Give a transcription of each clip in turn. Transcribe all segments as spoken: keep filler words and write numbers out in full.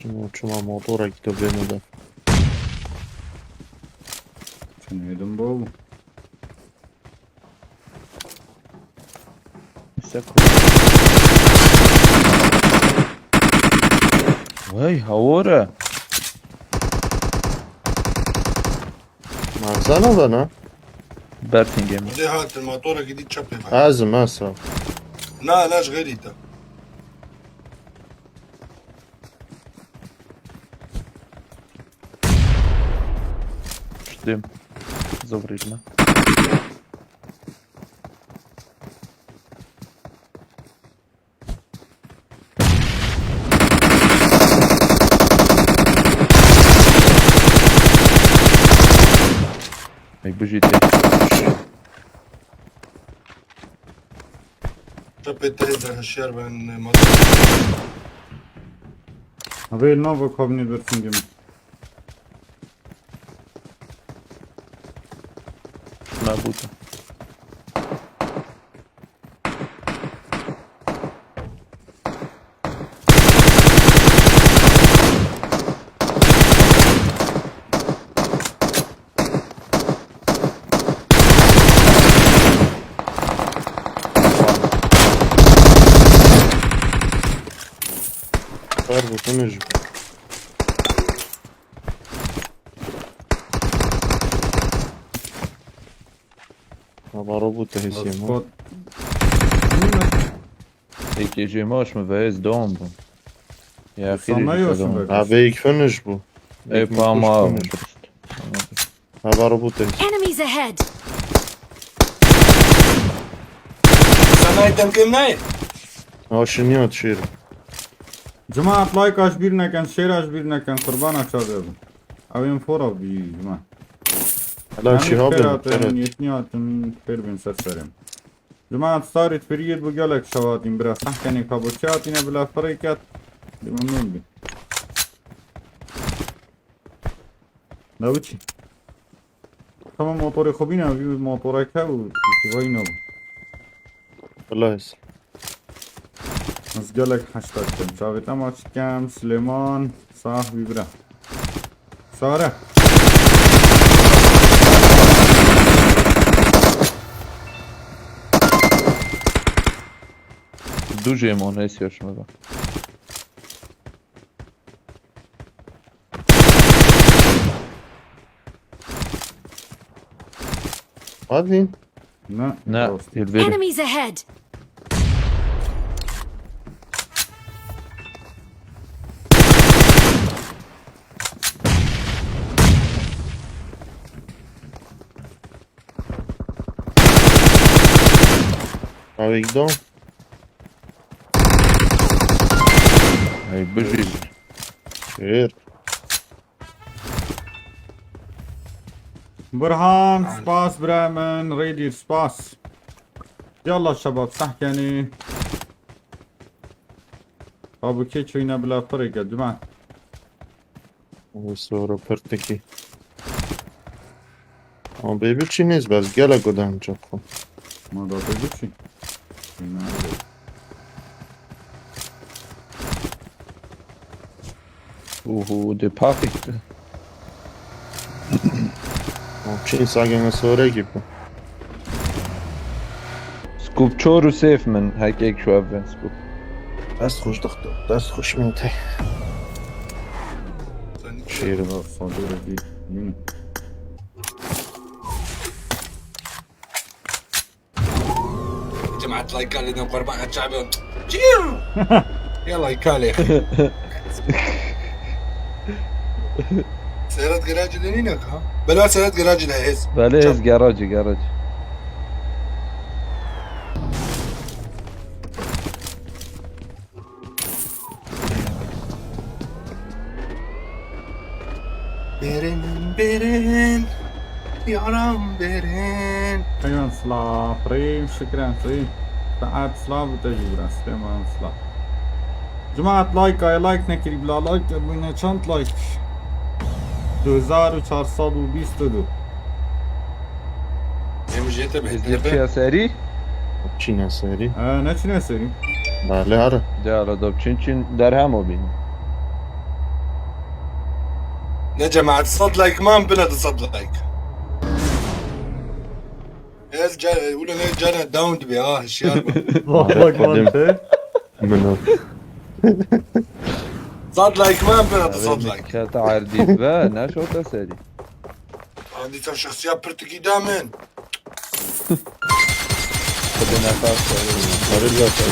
Çima, çima motorekî tu bê min de. Çinêdim bo. Wey, hawore. Mezana da ne? Berfingê min. Hadi hat, motorekî dî çepê bak. Ez im, ez im. Na, na, ji xêrî te. Düştüm. Zobrî me. Ey, bijî te. Çepê te de hişyar ben, e, motor. Abi, nava kabinê berfingê min. Şuna bûte. Kar bu, finish bu. Hava robot hesiyim. Spot. Eke jê maş mi ve ez dom bûm. Ya, Sana xîrê yok dom. Şimdi. Ha, be ilk finish bu. Ey, ilk pama finish. Hava robot hesiyim. Enemies ahead! Sana item kim ne? Ha, şimdi at şiir. Cemaat, like aş bir neken, share aş bir neken, qurbana çadır. Ew ên fora bî, cemaat. Helal Şihabê, Ferhat, evet. Yetnî hatin, pêr bin ser serê. Cemaat, starî firiyet bu gelek şewadîn bira. Sehkenê kaboçi hatine bila firê ket. Bi memnun bî. Ne biçî? Tamam, motorê xwe bîne, vî motorek he û vay ne. Nice. Ez gelek heşta dikim. Çavê te maç dikim. Silêman, sah bî bira. Sare. Du jê mon hesiya şima da. Hadi. Ne? Ne? Rastî. Hilveri. Enemies ahead! Avec don. Hey, bijî. Şêr. Burhan, spas bira min, Rêdîr, spas. Yallah şebab, sehkenî. Abi, kê çêyne bila pirê ke, dime. Ew soro pirtikî. Ama bê biçî nêz bes, gelek o dem çapo. Ma da bê biçî. Uhu, de pakî. Çin sagene sore gibi. Scoop çor û sêf min, hek ek şu evin scoop. Dest xweş doktor, dest xweş min te. Şêr. Sandora bir. Cemaat like alin, qurban çabe. Çiyo! Ya like alin. Seyret garajı da nîne ka? Bela seyret garajı da hez. Bela hez garajı, garajı. Bêrin, bêrin, yaram bêrin. Heyvan silav, rîm, şikren, rîm. Saet silav bi te jî bira, Silêman silav. Cemaat, like, ay like nekirî bila, like bûne çend like? Du hezar û çar sed û bîst û du. Em jê te bêhtir be. Çiya serî? Çîne serî. Ha, ne çîne serî? Bale, are. De ara da çin çin derhem o bîn. Ya cemaat, sed like man bine de sed like. Ez ca-, ulan ez cana down dibe ha, hişyar bak. Bak bak bak. Min o. Sed like man bine de sed like. Kete erdî ve, ne şota serî. Hadi sen şahsiya pirtikî damin. Xwedê nefes serî. Arı zaten.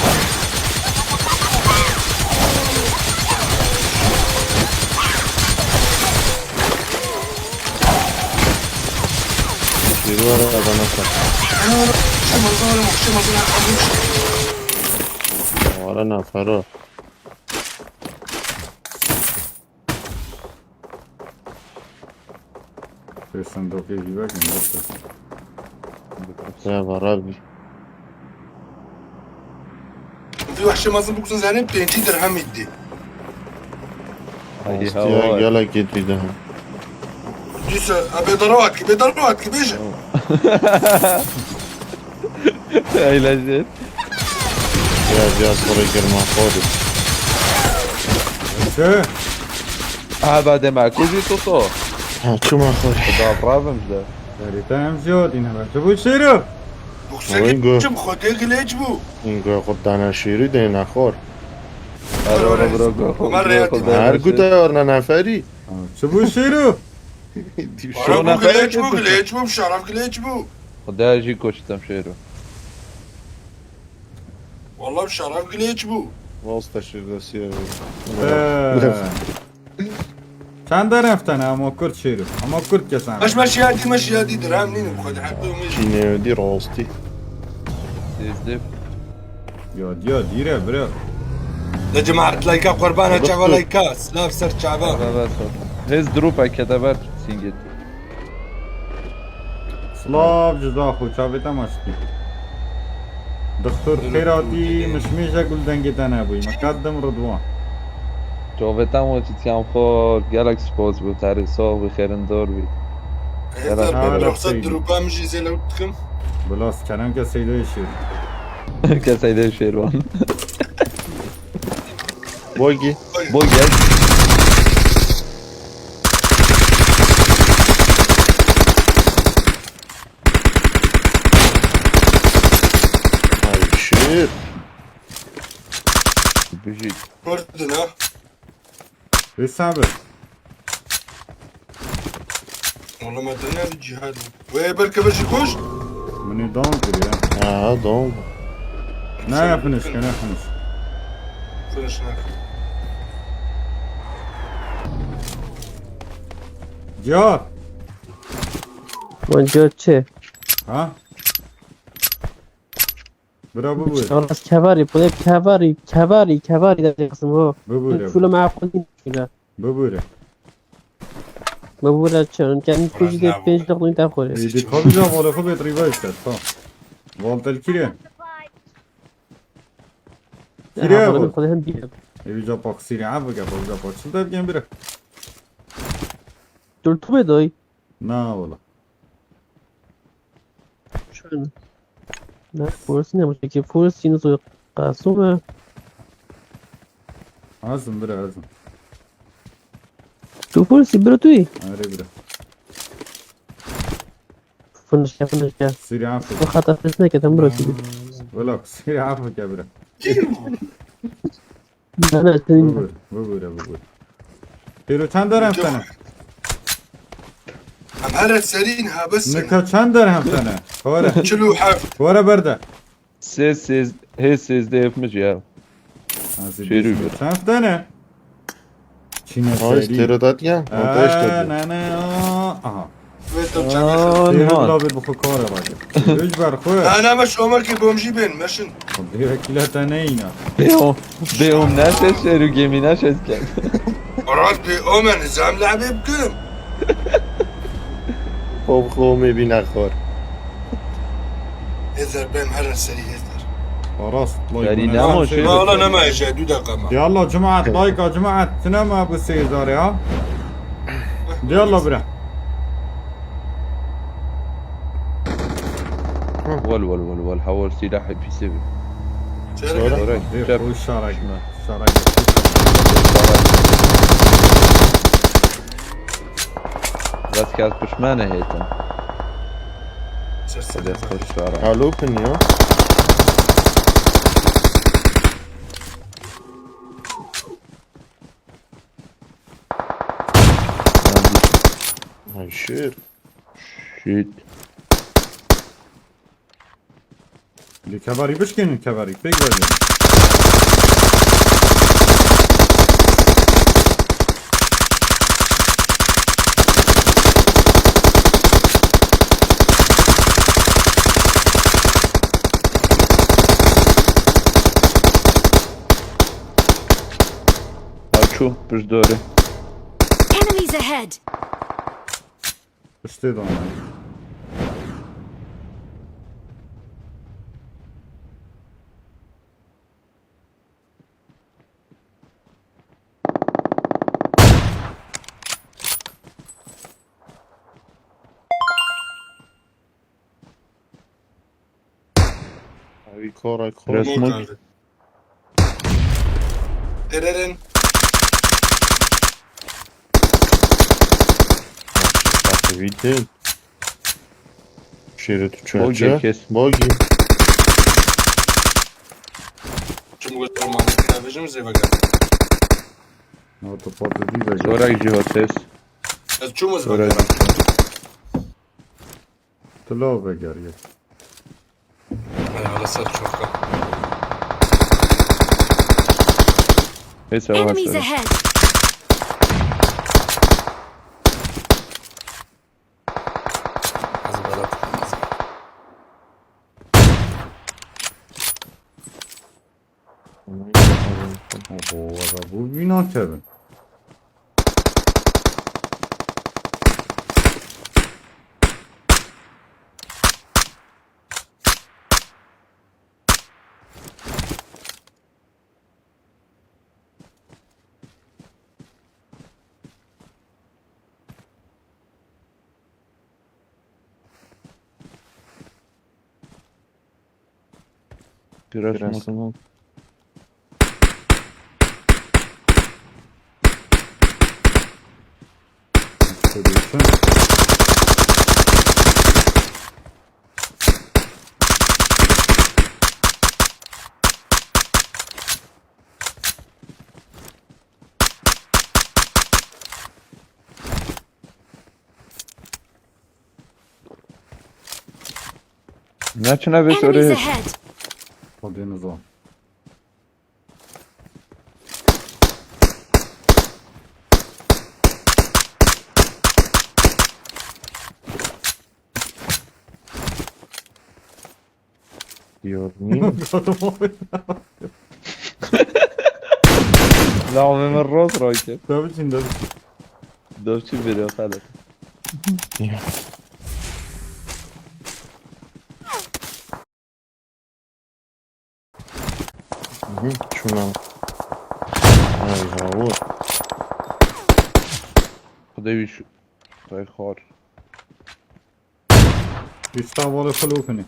Bir var ya bana sen. Ara nafero. Pê sindokê jî vekin, dostum. Ya var abi. Vî wehşê mezin bikuzin zerin pêncî dirhem îdî. Ay Astiya hava. gelek yedi daha. Dîse, e, bêdara hat ki, bêdara hat ki, bêje. Eğlenceli. Ya diaspora girma kodu. Çi? Aha, ba dema kuzî toto. Ha, çuma xori. Da pravim de. Serî te em ziyadî ne be. Tu bû çêro? Oy, go. Çim xwedê gileç bû. Ingo xurtana şiri de naxor. Ero ero bro go. Ömer Rehat. Her guta yorna naferi. Tu bû çêro? Ara bû gileç bû, gileç bû, şeref gileç bû. Xuda jî koçtam şêro. Vallahi şeref gileç bû. Vasta şirda siya. Ee. Çend derem tene ama kurt çêro. Ama kurt kesan. Meş meş yadî, meş yadî dirhem nînim xwedê hep bê mêj. Çinevdi rosti. Sêzdeh. Ya diya dîre bira. De cemaat leyka qurbana çava leyka. Silav ser çava. Evet, evet. Hez drop ekede ber singet. Slav cüda xo çavê te maştî. Doktor xêratî mişmêje gul dengê te nebûyî. Miqeddim Ridwan. Çavê te mo çiçiyam xor, gelek spas bû, terê sağ bî, xêrindor bî. Hêzar Hala pê yoksa seydi. Durupa min jî zêle dikim. Bilas kerem ke seyde şir. Keseyde şêrwan. Bogi. Bol gel. Ay shit. Bijî. Gördün ha. Vê sabir. Oğlum adına bir cihad. Ve bir kıvır çıkmış. Min ê down kiriye. Ha, down. Ne yapınız ki ne yapınız? Fırışnak. Cihat. Boncuğu çi? Ha? Bira bubur. Şalas kevarî, pulê kevarî, kevarî, kevarî de diyorsun bu. Bubur. Şunu mequlî şöyle. Bubur. Bu burada çağırın. Kendi kuzu de pênc daxilin te xorê. Êdî kabî da volê xwe bêt rîva işte. Tamam. Voltel kire. Ya Kire ha, bu. bunu kolay hem bir. Evi ca pak siri abi gel, bu ca pak. Şimdi hep gel bire. Dur tu be doy. Na ola. Şöyle. Ne? Forsi ne bu? Peki forsi yine soy kasım mı? Azım bire azım. Tu forsi bro tu. Are bire. Fınış ya, fınış ya. Siri afu. Bu hata fes ne keten bro tu. Vlog siri afu gel bire. Ben de senin. Bubur, bubur, bubur. Têro çend derem tene? Em here serîn ha bes. Nika çend derem tene? Kore. Çil û heft. Kore berde. Sêz, sêz, hê sêzdeh yapmış ya. Şêrû. Çend tane? Çine Ay serî. stereodat ya. Aa, Ateş dedi. Ne ne aa. Aha. Ve tam Aa, çanak. Têro nihan. bila bê bixwe kare bacı. Üç ber xwe. Ana me şoma ki bomjî bên meşin. Direkt kile te neyna. Bê o, bê o neşe şêrû, gemî neşe ken. Murat bi omen zam labe bikim. Xov xov me bîne xor. Ezer bem her serî ezer. Aras. Serî ne ama şey. Ma ola nema eje du dakika ma. Yalla cumaat, layka cumaat. Sinema bu seyzar ya. Yalla bira. Wal wal wal wal, hawar silahı pisi bi. Sonra. Oraya, Bir çöp. bu şarak. Şuna. Şarak. Şuna. Rast kes pişmane hêtin. Ser ser. Dest xweş dara. Alo, pin ya. Ay, şêr. Shit. Li kevarî bişkênin, kevarî pêk verin. Ew çû pişt dorê. Enemies ahead! Piştê de me. Ay, kor, ay, kor. Biraz smoke. Dererin. Bak, bitti. Şerit Bogi uçacak. Kes. Bogi. Çim göstermem. Kardeşim size bakar. No, to patladı da. Sonra gidiyor ses. Ez çumuz bakar. Tilo vegeriye. Eyvallah, ser çok. Neyse, yavaş. Enemies yavaş ahead! Oho, ara bu bina kevin. Biraz smoke. Neçine vê Enemies sorê hiç. Ahead! Xwedê nizo. Yormayayım. La, o Mehmet Ross roket. Tabii ki, tabii ki. Dövçü veriyor, hadi. Mhm, şuna. Ay, bravo. Xwedê wî şu tay xwar. Pişta vale xwe lû finê.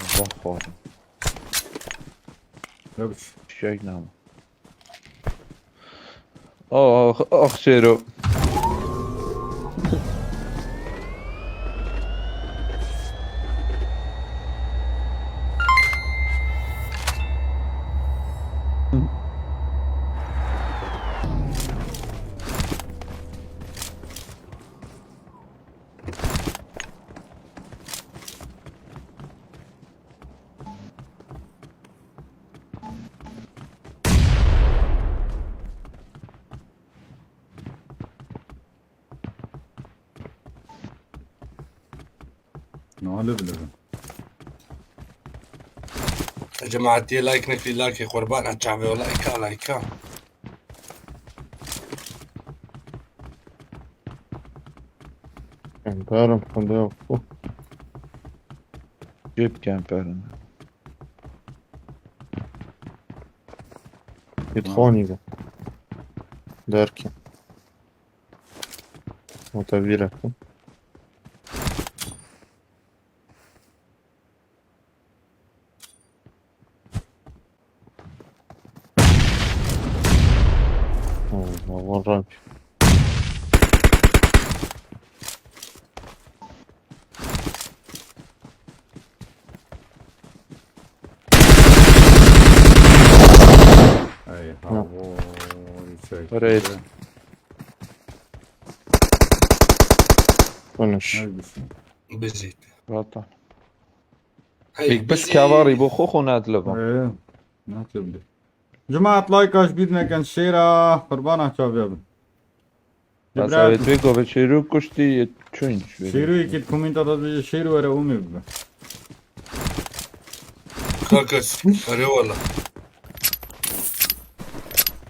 Allah xwar. Rewş. Çiçek nam. Oh, oh, Şêro. No, live, live. Cemaat diye like nekli like, kurban, çavê o like, like. Kamperim, xwendê xwe. Cêb kamperim. Git xanî be. Derke. O te vîre xwe. Wallahî. Ey, ha, vay, çekti. Reis. Konuş. Neredesin? Bizit. Zaten. Hey, Pek biz bizit. Kavarî bo xo xo nediliba. Ee, nasıl bir? Cemaat, like aç bir neken şêra, qurbana çaviya bin. Bas, Cibra. Evet, wê gavê şêrû kuştî, yê çûn şêrû. Şêrû yekî di komenta da dibêje şêrû were ûmê bibe. Kakas, erê wala.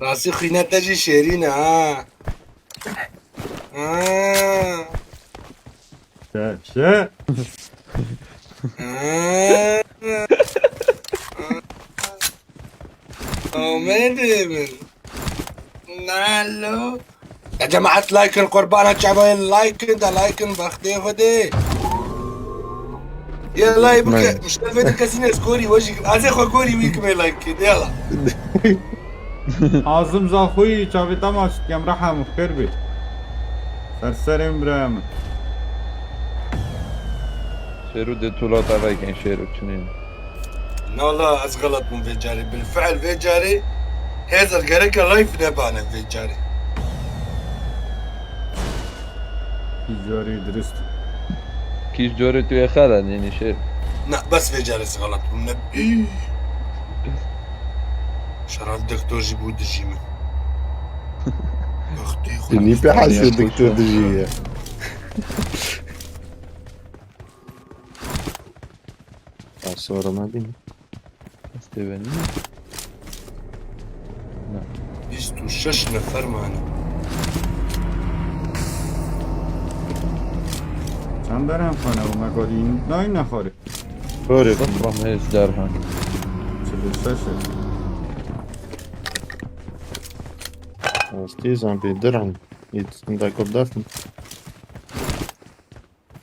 Rastî xîne te jî şêrîn e ha. Ha. Çe, çe. Ha. Amedê min. Nalo. Ya cemaat, like in, qurbana çavayê like in, da like in, bextê xwe dê. Yê like bike, muşkil vê de kesî ne, ez gorî wejî, ez ê xwe gorî wî kimê like kir, yala. Azim Zaxoyî, çavê te maç dikem, reha min xêr bê. Ser serê min biraya min. Şêrû dê tûla te veyken şêrû çinîn. Nala, ez xelet bûm vê carê. Bilfiil vê carê hêzer gereke live nebane vê carê. Kî carê dirist. Kî carê tu yê xelet nînî şêr. Ne, bes vê carê ez xelet bûm. Ne. Şeref doktor jî bû dijî min. Bextê xwe. Nî pê hesê doktor dijî ye. Asora me bîn. Ez tê ve nî. Ne. Bîst û şeş nefer mane. Çend derhem xane û me godî nayî nexwarê. Xorê. Sifra hêz derhem. Çil û şeş e. Rastî zan bê dirhem. Yê distindeko defn.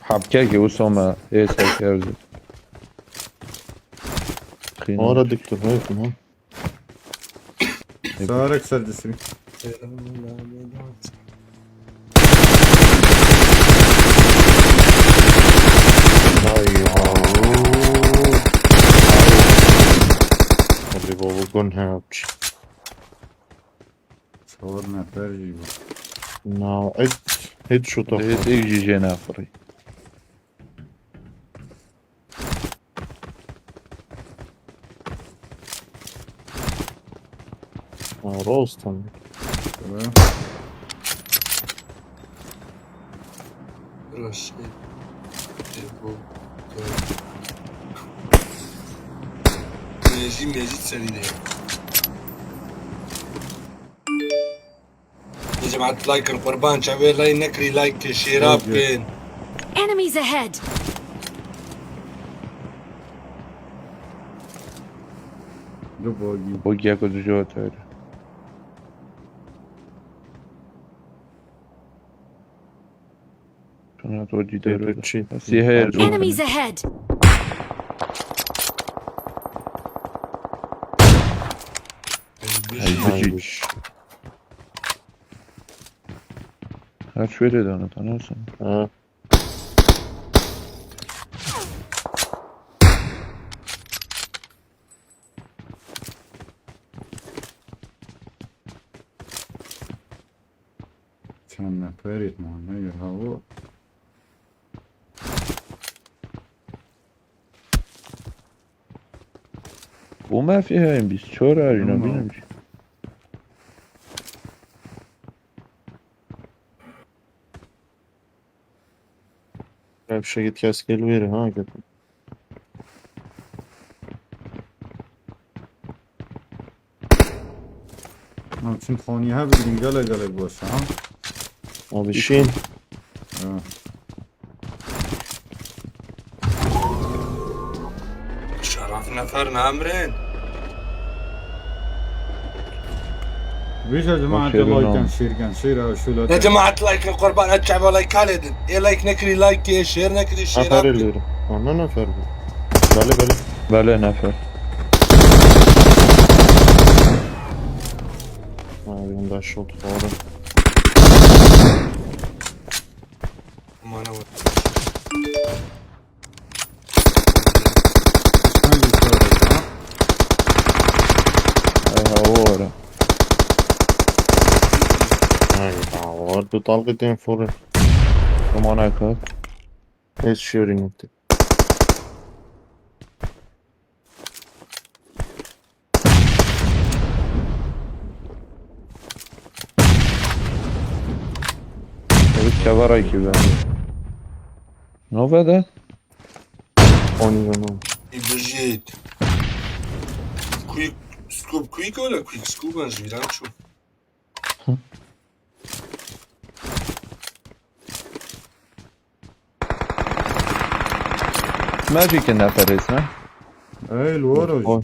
Hepkekê wisa me ê seker zî. Qîna. Ora diktir, hayır mı? Sarek ser disri. Ay, ay. Hadi baba, gun hepç. Çar nefer jî bû. Na, et, headshot. Hêt êk jî jê nafirî. Ha, Rostam. Tamam. Rastî. Ê, bu. Mecî, mecî serî de. Ê cemaat, like in, qurban çavê like nekirî, like şêra bikin. Enemies ahead! Du bogî. Bogî ku dijî te. Kana to dî dero. Çi? Sî heye. Enemies ahead! Ay, biçî. Her şöyle de anlat, anlıyorsun. Ha. Çend neferît mane ya hawo. Bu mafya hem biz çor arına bilmiyorum. Hemşe git kes gel veri ha gel. Lan çim xaniye ha bigrin gele gele boş ha. Abi şin. Ha. Şeref nefer namrin. Vêja cemaat like kan, şêr kan, şêr ha şöyle. Ne cemaat like kan, qurban et çaba like kalêdin. E like nekirî like, e share nekirî share. Nefer ölüyorum. Ana nefer bu. Bale bale. Bale nefer. Abi onda shot falan. Mana were. Sen bir şey oldu, ha? Ay, hava were. Ay, hava were. Tu talqî tên fûr. Come on, Aykut. It's shooting at you. Evi kevara ki be. Nova de? On you know. Î bijît. Quick scope, quick wala quick scope, ez ji bîran çûm. Magic'in neferês ne? Ey, li waro.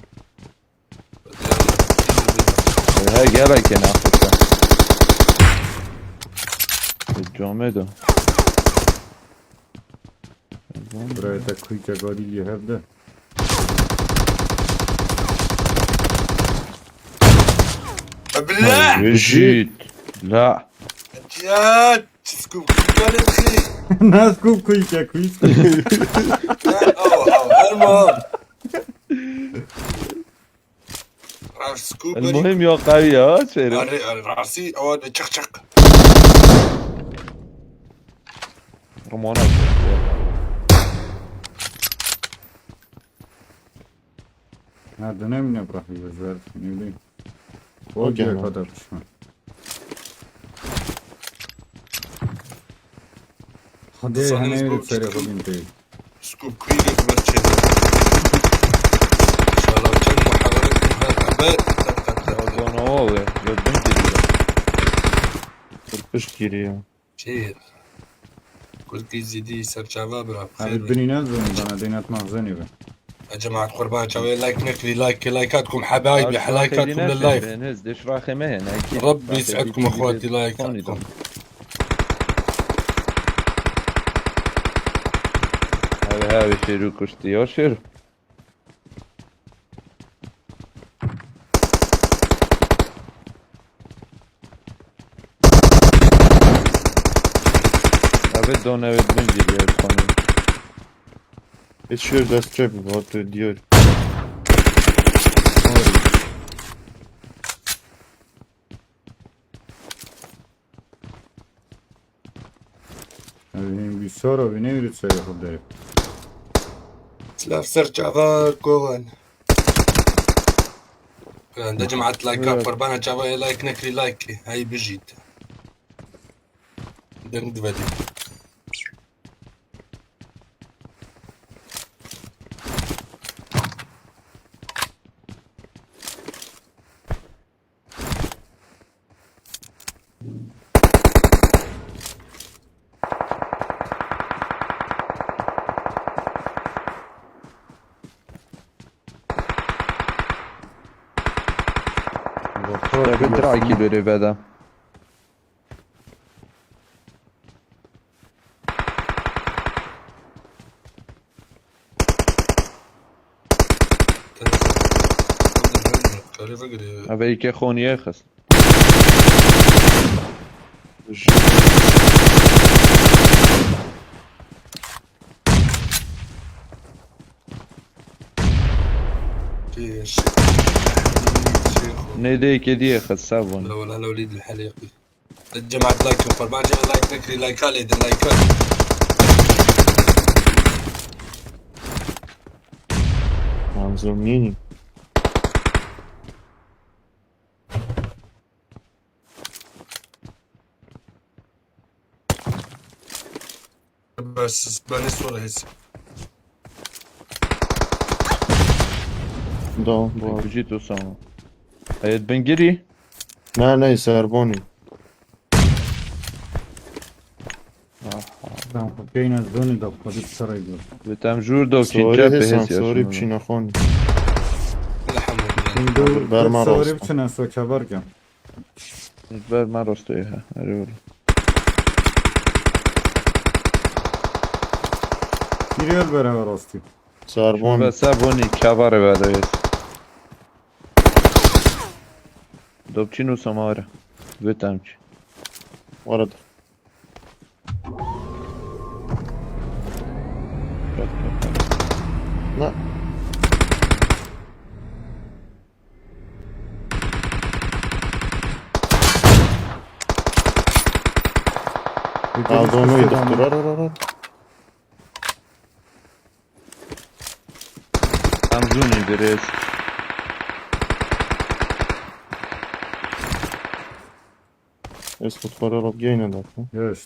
He, gelek in Afrika. Camê de. Buraya da kuyuca gorili hevde. Billah! Bijît. La. Ya, çisku kuyuca ne şey? Nasıl kuyuca, kuyuca? Oh, oh, Erman. Rarsku المهم يا قوي يا شيري. Rasi, awa de çak çak. Romana. Ha, dönem ne bırakıyor zar, ne bileyim. O Okey, diyor tamam. Kadar pişman. Hadi Sana hani scope öyle söyle çıktı. Bugün değil. Scope kuyuca ber çevir. İnşallah çend muhabbet muhabbet. Canavar ya. Gördün ki. Kırpış giriyor. Şey. Kulki zidi serçava bırak. Abi beni ne zor bana denetmek zor be. يا جماعة قربان شوية لايك نكري لايك لايكاتكم حبايبي لايكاتكم لللايف. Henüz de şuraxê me hene. ربي يسعدكم اخواتي لايكاتكم. Abi abi şeru kuştu ya şeru. Abi don't have it, don't give it, funny. It's your death trap, what do you? Abi hem bir soru bir ne bir söyle Bugün. سلاف سرچاوا كوغان. عند جماعة لايكات قربانة شوية لايك نكري لايك. هاي بجيت. دنگ دبدي. Şöyle bir draki böyle beden. Kalê vegirê. Abi iki xoniye xist. Kêş. Ne de iki diye xist sabun. لا والله، هلا وليد الحليقي. الجماعة لايك وفرمان، جماعة لايك نكري، لايكات ليدن، لايكات. Manzur Mini. بس بني صورة هسه. Da, bu abi. Bijît Osama. Heyet Bingirî. Ne, ne, Serbonî. Tamam, keyne zoni da kodit saraydı. Ve tam jur do ki Sorry çep Hasan, hes sorry yaşını. Pçinexon. الحمد لله. Şimdi Verme sorry rasta. Pçinexon çabarken. Ver me rastayı ha. Hadi oğlum. Giriyor beraber rastı. Şunu Serbon. ve Serbonî kevare ve de yes. Dobçin Osama var. Ve tam ki. Orada. Adamı doktor. Ar, ar, ar, ar. Em zûnî birêz. Ez xwe xwe re rabgeyne dakî. Yes.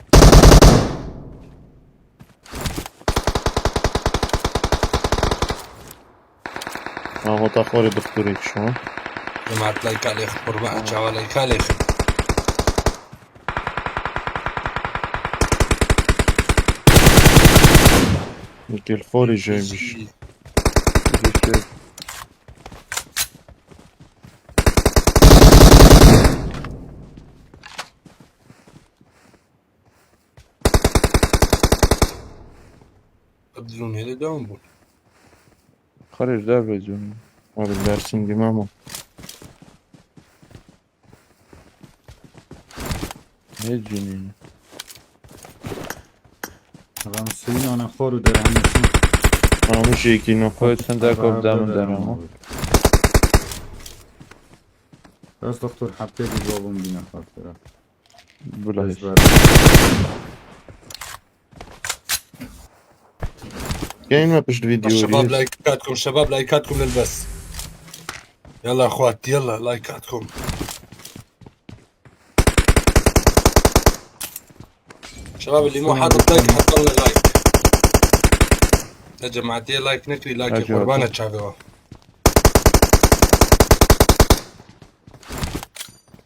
Ha, hota xwarê doktorê kişo. Cemaat layka lêx, qurban, çawa layka lêx. Gel xwarê jeymiş. Düştü. Abdülhamid'e devam bu. Xarê ji derve cûnî. Abi dersin dîme ama. Ne cûnî? Ram suyun ana xor û derhemesî. Ama jêkî ne. Koy sende kop dem derama. Bes doktor heptê bir babam bine xatir. Bila hiç. Gelme pişt video. Şebab layikatkum, şebab layikatkum lil bes. Yalla xwat, yalla layikatkum. Şebab اللي مو حاطط لايك حط لنا لايك. يا جماعة دي لايك نكري لايك يا قربانة شافوا.